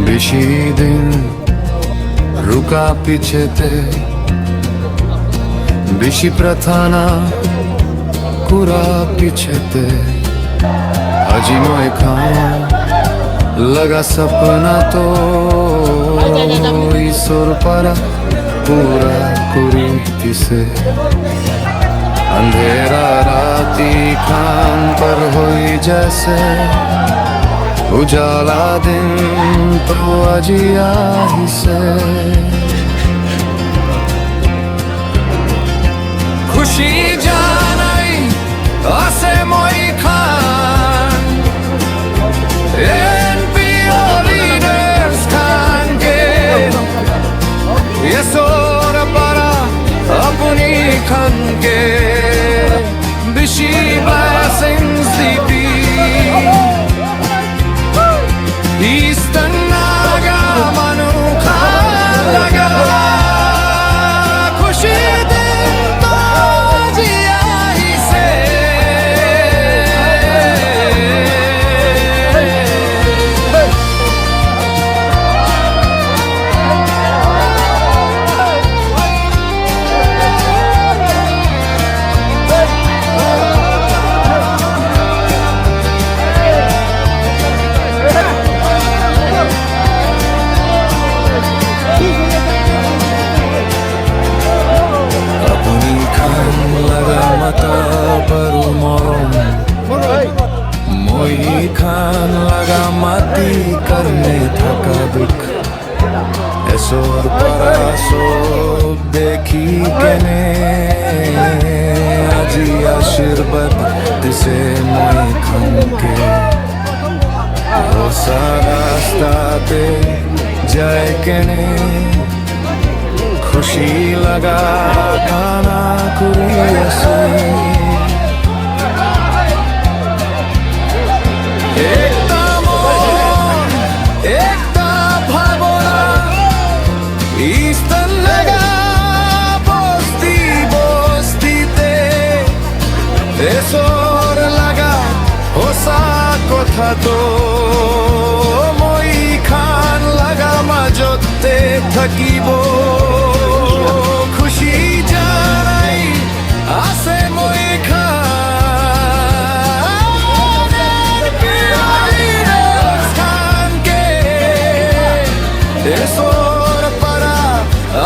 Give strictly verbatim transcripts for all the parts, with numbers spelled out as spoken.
Bishi din ruka piche te, bishi prathana kura piche te, aji moi khan laga sapna to isor para pura kuri dise. Andhera rati khan par hoi jaise, ujala din to aji ahise. Khushi janai ase moi khan N P O leaders khan ke, isor para apni khan ke bishi blessings dibi. Eastern Naga manu khan laga khushi din to aji ahise. Apni khan laga mata paru morom, moi khan laga mati karne thaka dukh. Isor para sob dekhi kene aji ashirwad dise moi khan ke. Hosa rasta te jai kene khushi laga gana kuri ase. Ekta mon, ekta bhabona, Eastern Naga bosti bosti te, isor laga hosa kotha to moi khan laga majot te thakibo. Khushi janai ase moi khan khan ke, isor para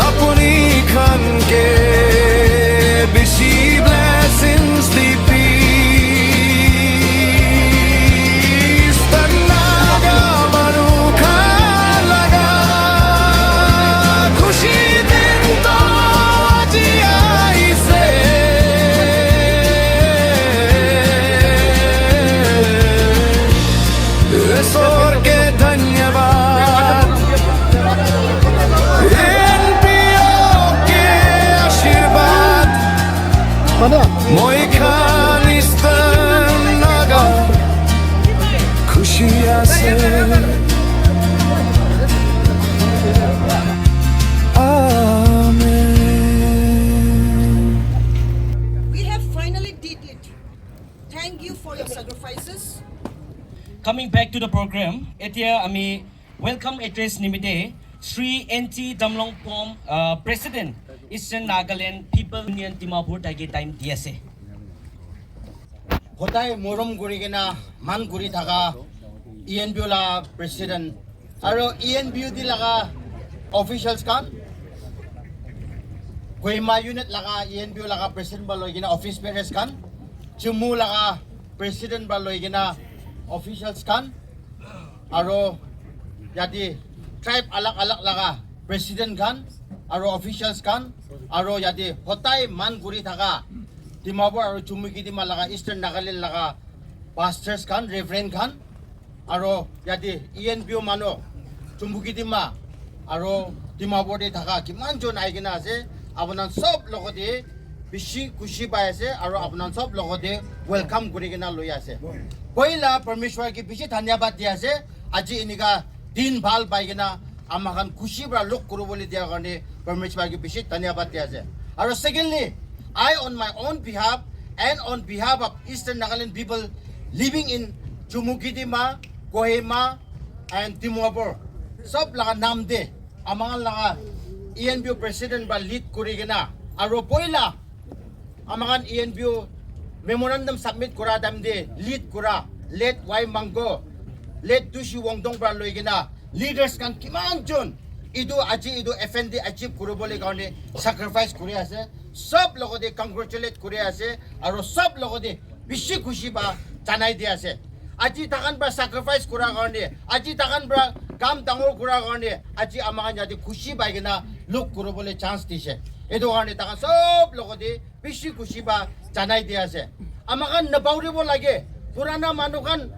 apni khan ke bishi blessings dibi. Eastern Naga manu khan laga khushi din to aji ahise. Isor ke dhanyabad, N P O ke ashirwad, moi khan Eastern Naga khushi ase. Amen. We have finally did it. Thank you for your sacrifices. Coming back to the program, এতিয়া আমি welcome address নিমিত্তে শ্ৰী এন টি Damlong Pom, uh, President, Eastern Nagaland People Union Dimapur, তাকে time দি আছে। সদায় মৰম কৰি কিনা মান কৰি থকা ই এন পি অ' লা প্ৰেচিডেণ্ট আৰু ই এন পি অ' ডি লগা অফিচিয়েলছ খান, কহিমা ইউনিট লগা ই এন পি অ' লগা প্ৰেচিডেণ্ট পৰা লৈ কিনা অফিচ বেৰেজ খান, চুমু লগা প্ৰেচিডেণ্ট পৰা লৈ কিনা অফিচিয়েলছ খান, আৰু ইয়াতে ট্ৰাইব আলাগ আলাগ লগা প্ৰেচিডেণ্ট খান আৰু অফিচিয়েলছ খান আৰু ইয়াতে সদায় মান কৰি থকা ডিমাপুৰ আৰু চুমুকি ডিমা লগা ইষ্টাৰ্ণ নাগালেণ্ড লগা পাষ্টাৰ্ছ খান, ৰেভাৰেণ্ড খান আৰু ইয়াতে ই এন পি অ' মানুহ চুমুকি ডিমা আৰু ডিমাপুৰতে থকা কিমানজন আহি কিনে আছে, আপোনাৰ চব লগতে bishi khushi pai ase, aro apuni khan sob logote welcome kuri kena loi ase. Poila Parmeshwar ke bishi dhanyabad di ase, aji enika din bhal pai kena ama khan khushi para log kuri bole dia karne Parmeshwar ke bishi dhanyabad di ase. Aro secondly, I on my own behalf and on behalf of Eastern Nagaland people living in Chumoukedima, Kohima and Dimapur, sob laga naam te ama khan laga E N P O president para lead kuri kena aro poila ama khan E N P O memorandum submit kura time te lead kura late Y Mangko, late Tushi Wangtong para loi kena leaders khan kiman jon etu aji etu F N D achieve kuri bole karne sacrifice kuri ase. Sob logote congratulate kuri ase aro sob logote bishi khushi ba janai di ase. Aji takhan para sacrifice kura karne, aji takhan para kam dangor kura karne, aji ama khan yate khushi pai kena log kuri bole chance dise. Etu karne takhan sob logote bishi khushi ba janai di ase. Ama khan napauribo lage, purana manu khan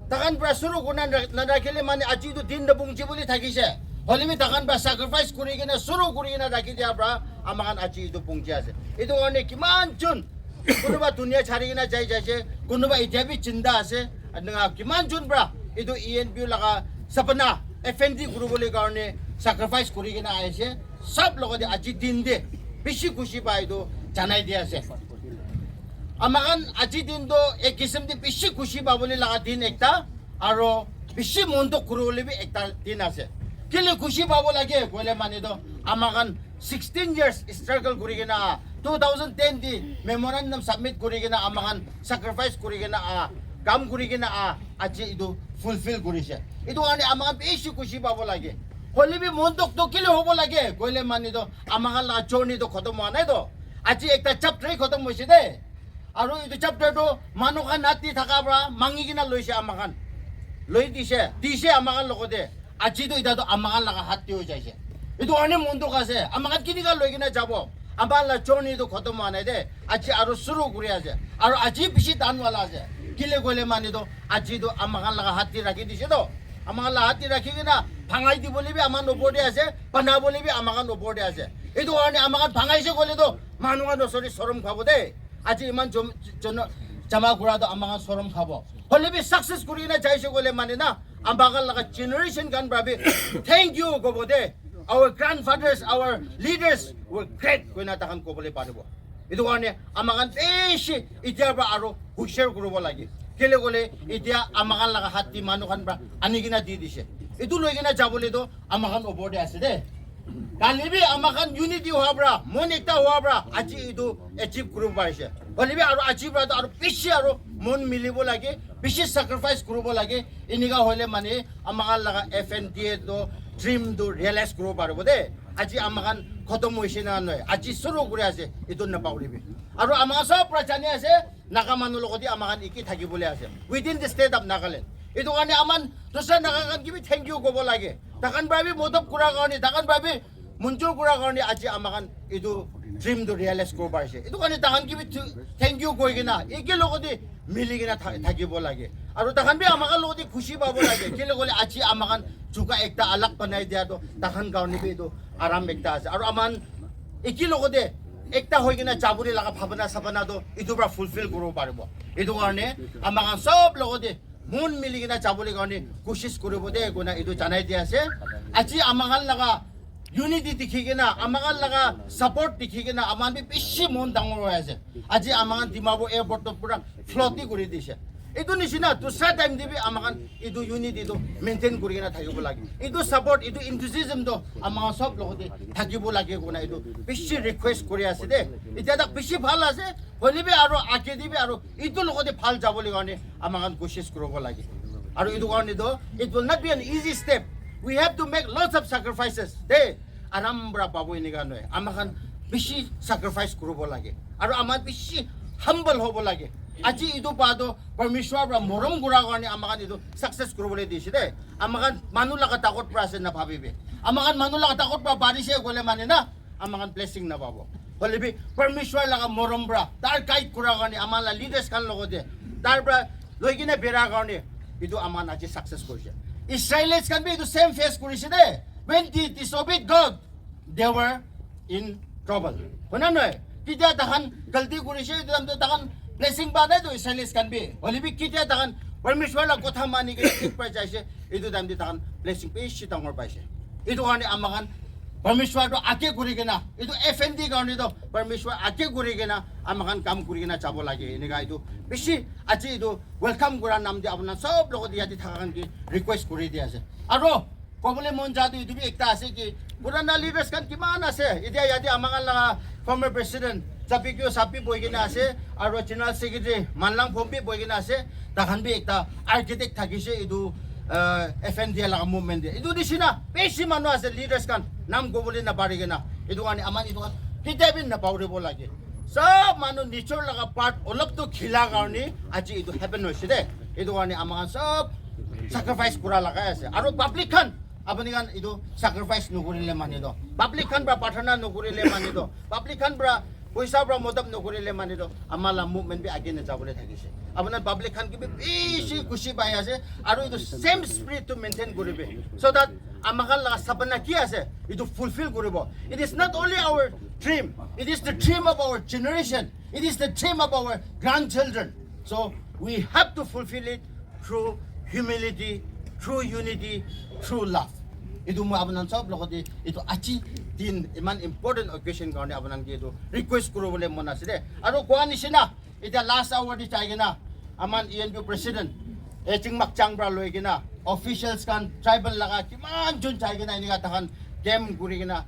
takhan para shuru kurna na-, narakhile mane aji etu din to pungji bole thakise. Hoile bi takhan para sacrifice kuri kena shuru kuri kena rakhi dia para ama khan aji etu pungji ase. Etu karne kiman jon kunuba dunia chari kena jai jaise, kunuba itya bi jinda ase. Eneka kiman jon para etu E N P O laga sapna F N D kuri bole karne sacrifice kuri kena aise. Sob logote aji din te bishi khushi pa etu janai di ase. Ama khan aji din to ek kisam te bishi khushi pa bole laga din ekta, aro bishi mon dukh kuri bole bi ekta din ase. Kile khushi pabo lage koile mane to ama khan sixteen years struggle kuri kena two thousand ten te memorandum submit kuri kena ama khan sacrifice kuri kena ah, kam kuri kena ah, aji etu fulfill kurise. Etu karne ama khan bishi khushi pabo lage. Hoile bi mon dukh to kile hobo lage koile mane to ama khan laga journey to khotom hua nai to. Aji ekta chapter hi khotom hoise de. Aru etu chapter tu manu khan hath te thaka para mangi kena loise ama khan. Loi dise, dise ama khan logote. Aji tu eta tu ama khan laga hath te hoi jaise. Etu karne mon dukh ase. Ama khan kinika loi kena jabo. Ama la journey tu khotom hua nai de. Aji aru shuru kuri ase. Aru aji bishi dan wala ase. Kile koile mane tu aji tu ama khan laga hath te rakhi dise to. Ama khan laga hath te rakhi kena bhangai di bole bi ama khan opor te ase. Bana bole bi ama khan opor te ase. Etu karne ama khan bhangaise koile to manu khan osori sorom khabo de. Aji iman jom-, jono-, jama kura to ama khan sorom khabo. Hoile bi success kuri kena jaise koile mane na, ama khan laga generation khan para bi thank you kobo de. Our grandfathers, our leaders were great koina takhan kobole paribo. Etu karne ama khan bishi itya para aro hushar kuribo lage. Kile koile itya ama khan laga hath te manu khan para ani kena di dise. Etu loi kena jabole to ama khan opor te ase de. Kali bi ama khan unity hua para, mon ekta hua para, aji etu achieve kuribo parise. Hoile bi aru aji para to aru bishi aru mon milibo lage, bishi sacrifice kuribo lage. Enika hoile mane ama khan laga F N D A to dream to realize kuribo paribo de. Aji ama khan khotom hoise na nohoi, aji shuru kuri ase, etu napauribi. Aru ama khan sob para jani ase, Naga manu logote ama khan eki thaki bole ase within the state of Nagaland. Etu karne ama khan dusra Naga khan ke bi thank you kobo lage. Takhan para bi modot kura karne, takhan para bi munjur kura karne aji ama khan etu dream tu realize kuribo parise. Etu karne takhan ke bi thu-, thank you koi kena eki logote mili kena tha-, thakibo lage. Aru takhan bi ama khan logote khushi pabo lage. Kile koile aji ama khan juka ekta alag banai dia to takhan karne bi etu aram ekta ase. Aru ama khan eki logote ekta hoi kena jabole laga bhabana sabana to etu para fulfill kuribo paribo. Etu karne ama khan sob logote mon mili kena jabole karne koshish kuribo de koina etu janai di ase. Aji ama khan laga unity dikhi kena, ama khan laga support dikhi kena ama khan bi bishi mon dangor hoi ase. Aji ama khan Dimapur airport to pura float hi kuri dise. Etu nishina dusra time te bi ama khan etu unity tu maintain kuri kena thakibo lage. Etu support, etu enthusiasm tu ama khan sob logote thakibo lage koina etu bishi request kuri ase de. Itya tak bishi bhal ase, hoile bi aru age te bi aru etu logote bhal jabole karne ama khan koshish kuribo lage. Aru etu karne tu it will not be an easy step. We have to make lots of sacrifices de. Aram para pabo enika nohoi. Ama khan bishi sacrifice kuribo lage. Aru ama bishi humble hobo lage. Aji etu pa to Parmeshwar para morom kura karne ama khan etu success kuribole dise de. Ama khan manu laga takot para ase na bhabibi. Ama khan manu laga takot para parise koile mane na, ama khan blessing na pabo. Hoile bi Parmeshwar laga morom para, tar guide kura karne, ama la leaders khan logote, tar para loi kena bera karne, etu ama khan aji success kurise. Israelites khan bi etu same face kurise de. When they disobeyed God, they were in trouble. Hoi na nohoi? Ketia takhan galti kurishe, etu time te takhan blessing pa nai to Israelis khan bi. Hoile bi ketia takhan Parmeshwar la kotha mani kena thik pra jaise, etu time te takhan blessing bishi dangor paise. Etu karne ama khan Parmeshwar to age kuri kena, etu F N D karne to Parmeshwar age kuri kena ama khan kam kuri kena jabo lage. Eneka etu bishi aji etu welcome kura nam te apuna sob logot yate thaka khan ke request kuri di ase. Aro kobole mon ja tu etu bi ekta ase ki purana leaders khan kiman ase, etia yate ama khan laga former president Chapikyo Sap bi bohi kena ase, aro general secretary Manlang Phom bi bohi kena ase, takhan bi ekta architect thakise etu, uh, F N D laga movement de. Etu nishina bishi manu ase leaders khan, nam kobole napari kena. Etu karne aman etu khan ketia bi napahoribo lage. Sob manu nijor laga part olop tu khila karne aji etu happen hoise de. Etu karne ama khan sob sacrifice kura lagai ase. Aro public khan, apuni khan etu sacrifice nokurile mani to, public khan pra prarthana nokurile mani to, public khan pra poisa pra modab nokurile mani to, ama la movement bi age najabole thakise. Apuna public khan ke bi bishi khushi pai ase. Aro etu same spirit to maintain kuribe, so that ama khan laga sapna ki ase, etu fulfill kuribo. It is not only our dream, it is the dream of our generation, it is the dream of our grandchildren. So we have to fulfill it through humility, through unity, through love. Etu moi apuna sob logot te etu aji din iman important occasion karne apuna ke etu request kuribole mon ase de. Aro koa nishina, etia last hour te jai kena aman E N P O president, eh, Chingmak Chang pra loi kena officials khan tribal laga kiman jun jai kena enika takhan camp kuri kena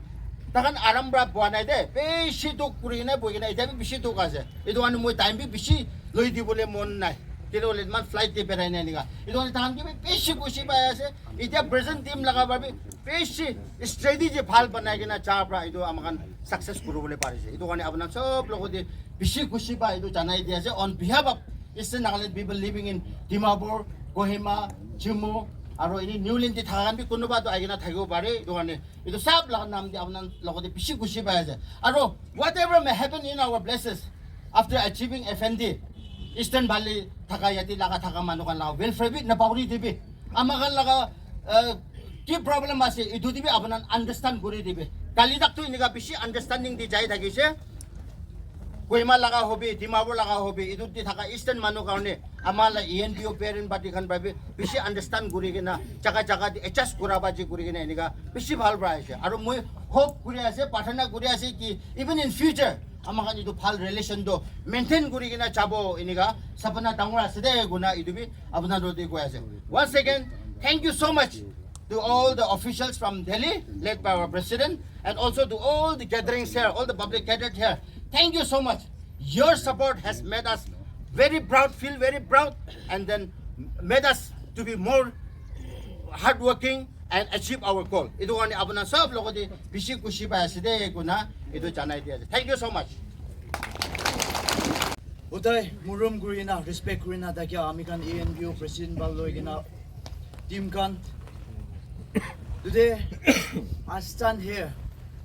takhan aram pra boha nai de, bishi dukh kuri kena bohi kena etia bi bishi dukh ase. Etu karne moi time bi bishi loi dibole mon nai, kile hoile iman flight te berai nai enika. Etu karne takhan ke bi bishi khushi pai ase. Etia present team laga pra bi bishi strategy bhal banai kena ja pra etu ama khan success kuribole parise. Etu karne apuna sob logot te bishi khushi pa etu janai di ase on behalf of Eastern Nagaland people living in Dimapur, Kohima, Chumou, aro ini Niuland te thaka khan bi kunuba to ahi kena thakibo pare. Etu karne etu sob laga nam te apuna logot te bishi khushi pai ase. Aro whatever may happen in our places after achieving F N D, Eastern Valley thaka yate laga thaka manu khan laga welfare bi napahori dibi. Ama khan laga, uh, ki problem ase, etu te bi apuna understand kuri dibi. Kali tak tu enika bishi understanding di jai thakise. Kohima laga hobi, Dimapur laga hobi, etu te thaka Eastern manu karne ama la E N P O parent party khan pra bi bishi understand kuri kena jaga jaga te adjust kura baji kuri kena enika bishi bhal pra ase. Aro moi hope kuri ase, prarthana kuri ase ki even in future ama khan etu bhal relation to maintain kuri kena jabo, enika sapna dangor ase de kona etu bi apuna logot te koi ase. Once again, thank you so much to all the officials from Delhi, led by our president, and also to all the gatherings here, all the public gathered here. Thank you so much. Your support has made us very proud, feel very proud, and then made us to be more hardworking and achieve our goal. Etu karne apuna sob logot te bishi khushi pai ase de kona etu janai di ase. Thank you so much. Utai murum kurina, respect kurina thakia ami khan E N P O president pra loi kena team khan. Today, I stand here,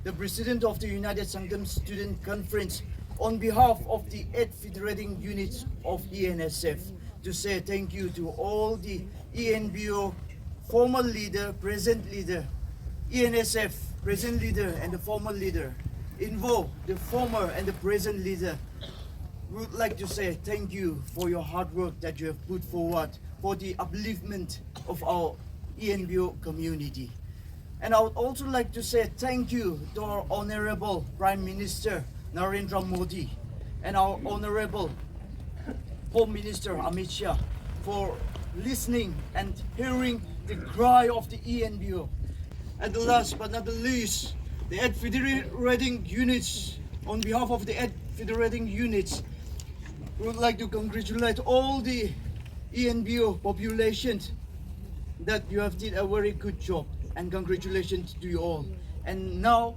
the president of the United Sangtam Student Conference, on behalf of the eight federating units of E N S F, to say thank you to all the E N P O former leader, present leader, E N S F present leader and the former leader, involved the former and the present leader. We would like to say thank you for your hard work that you have put forward for the upliftment of our E N P O community. And I would also like to say thank you to our Honorable Prime Minister Narendra Modi and our Honorable Home Minister Amit Shah for listening and hearing the cry of the E N P O. And the last but not the least, the eight federating units, on behalf of the eight federating units, we would like to congratulate all the E N P O population that you have did a very good job, and congratulations to you all. And now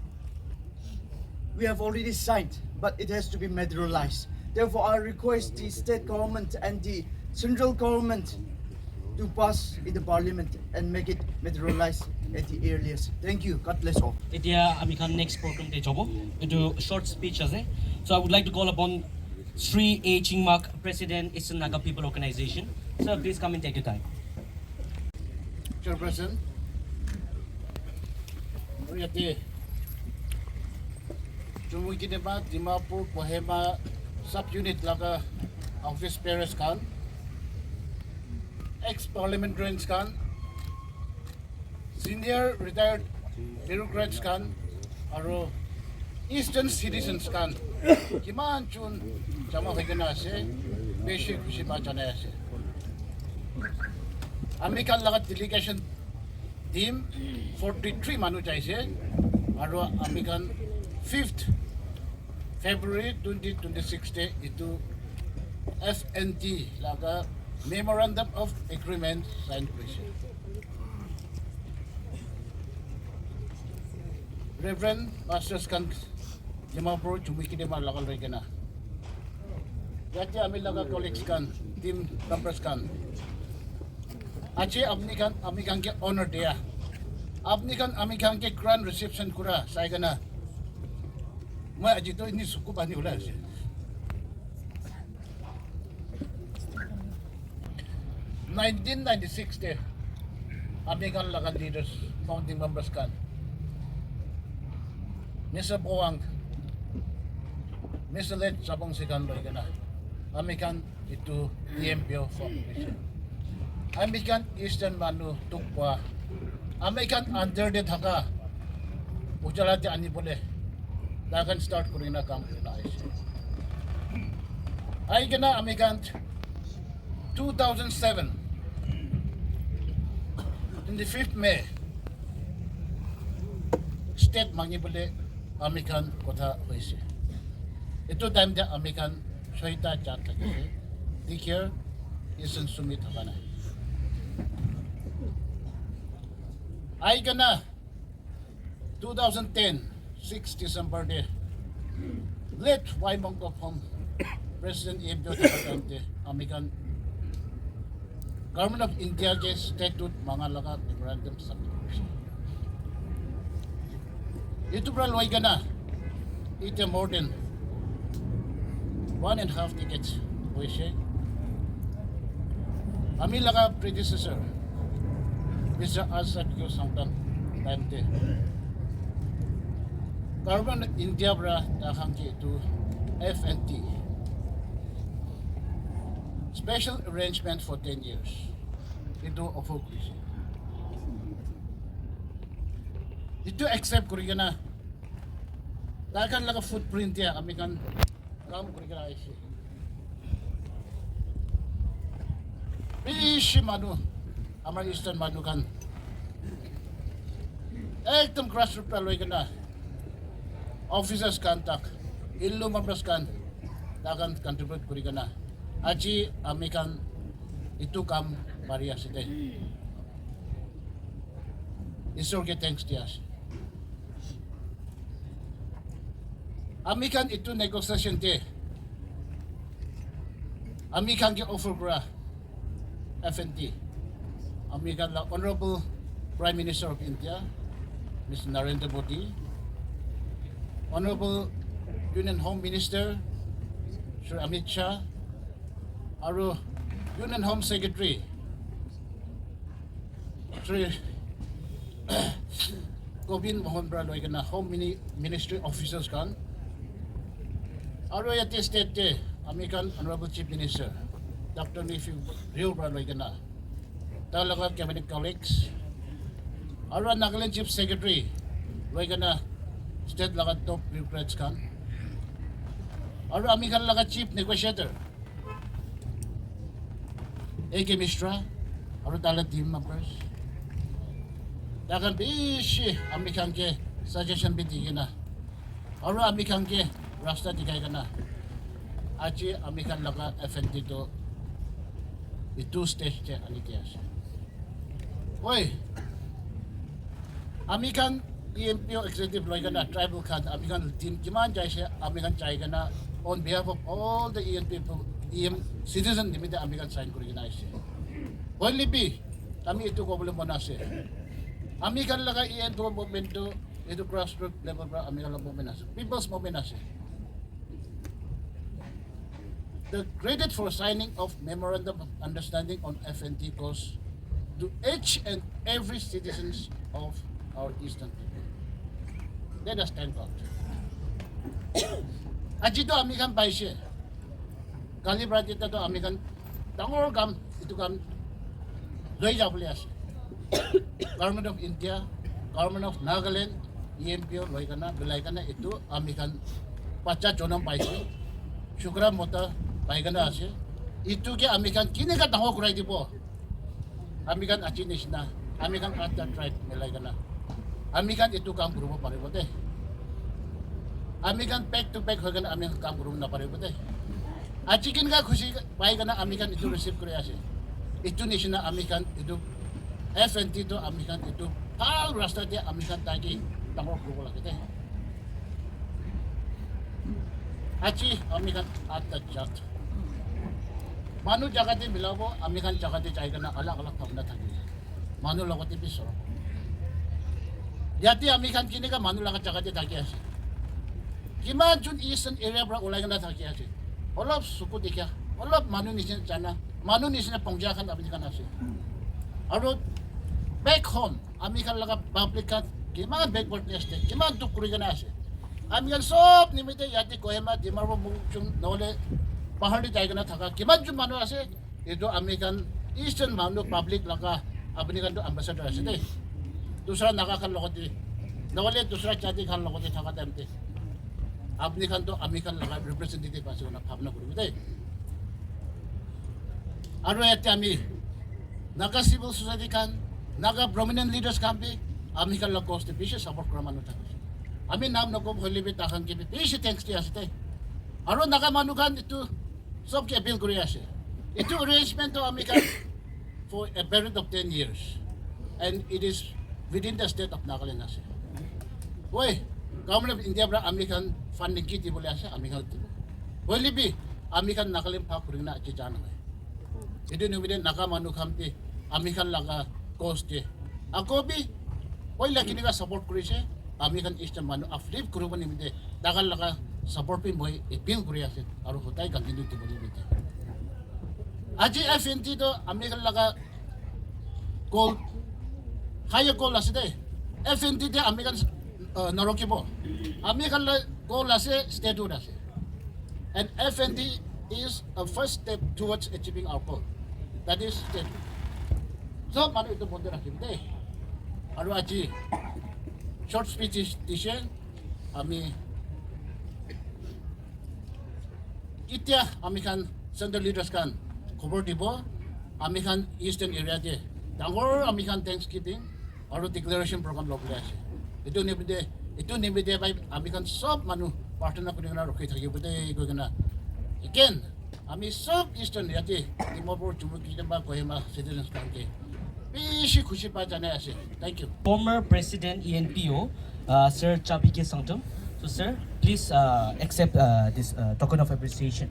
we have already signed, but it has to be materialized. Therefore, I request the state government and the central government to pass in the parliament and make it materialized at the earliest. Thank you. God bless all. Etia ami khan next program te jabo. Etu short speech ase. So I would like to call upon Sri A Chingmak, President, Eastern Naga People Organization. Sir, please come and take your time. Chairperson, aru yate Chumukedima, Dimapur, Kohima sub-unit laga office bearers khan, ex-parliamentarians khan, senior retired bureaucrats khan, aro Eastern citizens khan, kiman chun jama hoi kena ase, bishi khushi pa janai ase. Ami khan laga delegation team forty three manu jaise, aro ami khan fifth February twenty twenty six te itu F N T laga memorandum of agreement sign kurise. Reverend pastors khan, Dimapur Chumukedima laga loi kena, yate ami laga colleagues khan, team members khan, aji apni khan ami khan ke honor dia, apni khan ami khan ke grand reception kura sai kena, moi aji to ini suku pani ulai ase. Nineteen ninety six te ami khan laga leaders, founding members khan, Mister Bowang, Mister Late Chabang Sikan loi kena ami khan itu E M P O form kurise. Ami khan Eastern manu tukpa, ami khan under te thaka ujala te ani bole tai khan start kuri na kam kuri na aise. Ai kena ami khan two thousand seven, twenty-fifth May, state mangi bole ami khan kotha hoise. Itu time te ami khan soita jat thakise. Dikher, Eastern Sumi thaka nai. Ai kena two thousand ten, six December te, late Y Mongkop Phom, President E M P O thaka time te, ami khan Government of India ke statute manga laga memorandum submit kurise. Itu pra loi kena, ite more than one and half decades hoise. Ami laga predecessor, Mister Azad Kyo Sangtam time te, Government of India pra tai khan ke itu F N T, special arrangement for ten years, itu offer kurise. Itu accept kuri kena, tai khan laga footprint te ami khan kam kuri kena aise. Bishi manu, amar Eastern manu khan, ekdom grassroots pra loi kena, officers khan tak, illu members khan, tai khan contribute kuri kena, aji ami khan itu kam pari ase de. Isor ke thanks dia ase. Ami khan itu negotiation te, ami khan ke offer kura F N T, ami khan la Honorable Prime Minister of India, Mister Narendra Modi, Honorable Union Home Minister, Shri Amit Shah, aru Union Home Secretary, Shri Govind Mohan pra loi kena Home Mini-, Ministry officers khan, aru yate state te ami khan Honorable Chief Minister Doctor Neiphiu Rio pra loi kena tai laga cabinet colleagues, aru Nagaland Chief Secretary loi kena state laga top bureaucrats khan, aru ami khan laga chief negotiator A K Mishra, aru tai la team members. Tai khan bishi ami khan ke suggestion bi di kena, aru ami khan ke rasta dikhai kena, aji ami khan laga F N T to itu stage te ani ke ase. Oi, ami khan E M P O executive loi kena tribal khan, ami khan team kiman jaise, ami khan jai kena on behalf of all the E M people, E M citizen nimite ami khan sign kuri kena aise. Hoile bi, ami itu kobole mon ase. Ami khan laga E M P O movement tu, itu grassroots level pra ami khan laga movement ase. People's movement ase. The graded for signing of Memorandum of Understanding on F N T goes to each and every citizens of our Eastern people. Let us thank God. Aji to ami khan paise. Kali pra jeta to ami khan dangor kam, itu kam loi jabole ase. Government of India, Government of Nagaland, E N P O loi kana, bilai kana itu ami khan bacha jonam paise. Shukra mota pai kana ase. Itu ke ami khan kineka dangor kurai dibo. Ami khan aji nishina, ami khan atta tribe milai kana, ami khan etu kam kuribo paribo de. Ami khan back to back hoi kana ami khan kam kuribo naparibo de. Aji kineka khushi pai kana ami khan etu receive kuri ase. Etu nishina ami khan etu F N T to ami khan etu bhal rasta te ami khan taki dangor kuribo lage de. Aji ami khan atta jat. Manu jaga te milabo, ami khan jaga te jai kana alag alag bhabna thaki. Manu logote bi soro. Yate ami khan kineka manu laga jaga te thaki ase. Kiman jun Eastern area pra ulai kana thaki ase. Olop suku dekha, olop manu nishina jana, manu nishina pongja khan ami khan ase. Aru back home, ami khan laga public khan kiman backwardness te, kiman dukh kuri kena ase. Ami khan sob nimite yate Kohima, Dimapur, Mokokchung, nohole bahar te jai kena thaka kiman jon manu ase, etu ami khan Eastern manu public laga apni khan tu ambassador ase de. Dusra Naga khan logote, nohole dusra jati khan logote thaka time te apni khan tu ami khan laga representative ase kena bhabna kuribo de. Aru yate ami Naga civil society khan, Naga prominent leaders khan bi ami khan la cause te bishi support kura manu thakise. Ami nam nokob hoile bi takhan ke bi bishi thanks di ase de. Aru Naga manu khan etu sob ke appeal kuri ase. Etu arrangement to ami khan for a period of ten years and it is within the state of Nagaland ase. Oi, Government of India pra ami khan funding ki dibole ase, ami khan dibo. Hoile bi ami khan Nagaland bhag kuri kena aji jana nai. Etu nimite Naga manu khan bi ami khan laga cause te ako bi oila kineka support kurise, ami khan Eastern manu uplift kuribo nimite takhan laga support bi moi appeal kuri ase aru hodai continue dibo nimite. Aji F N T to ami khan laga goal, higher goal ase de. F N T te ami khan uh, narokibo. Ami khan la goal ase, statehood ase. And F N T is a first step towards achieving our goal. That is statehood. So, manu etu bonde rakhibo de. Aru aji short speech is dise, ami ketia ami khan central leaders khan khobor dibo, ami khan Eastern area te dangor ami khan Thanksgiving aru declaration program lobole ase. Etu nimite, etu nimite bai ami khan sob manu prarthana kuri kena rukhi thakibo de koi kena. Again, ami sob Eastern yate Dimapur, Chumoukedima, Kohima citizens khan ke bishi khushi pa janai ase. Thank you. Former President E N P O, uh, Sir Chabike Sangtam. So, sir, please uh, accept uh, this uh, token of appreciation.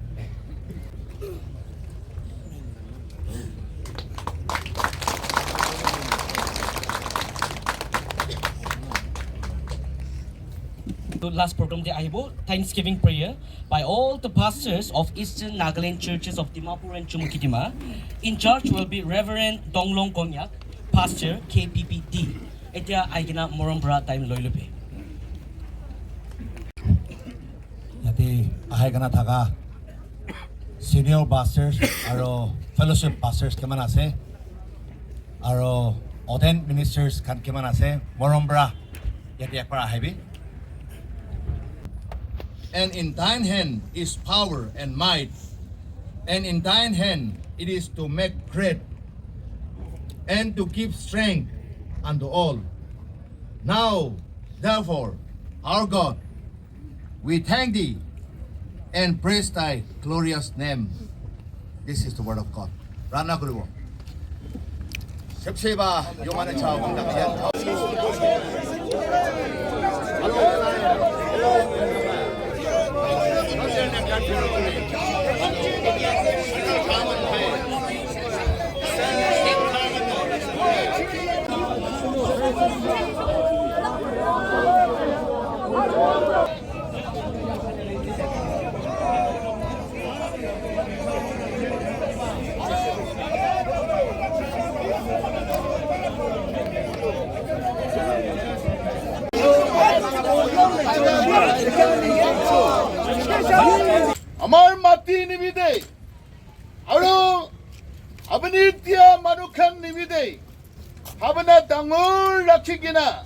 To last program te ahibo, Thanksgiving prayer by all the pastors of Eastern Nagaland Churches of Dimapur and Chumoukedima. In charge will be Reverend Donglong Konyak, Pastor K P P D. Etia ahi kena morom pra time loi lobe. Yate ahai kena thaka senior pastors aro fellowship pastors kiman ase, aro ordained ministers khan kiman ase, morom pra yate ekbar ahibi. And in thine hand is power and might, and in thine hand it is to make great and to give strength unto all. Now, therefore, our God, we thank thee and praise thy glorious name. This is the word of God. Prarthana kuribo. Sepseba, yomane chao, Apuni etia manu khan nimite bhabana dangor rakhi kena,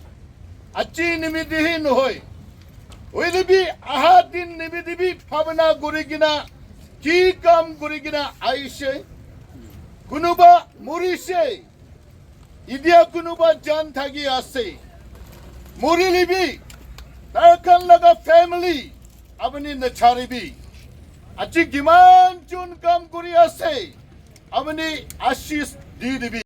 aji nimite hi nohoi, hoile bi aha din nimite bi bhabana kuri kena, ki kam kuri kena aise? Kunuba murise, etia kunuba jan thaki ase. Murile bi, tar khan laga family, apuni nacharibi. Aji kiman jon kam kuri ase, apuni ashish di dibi.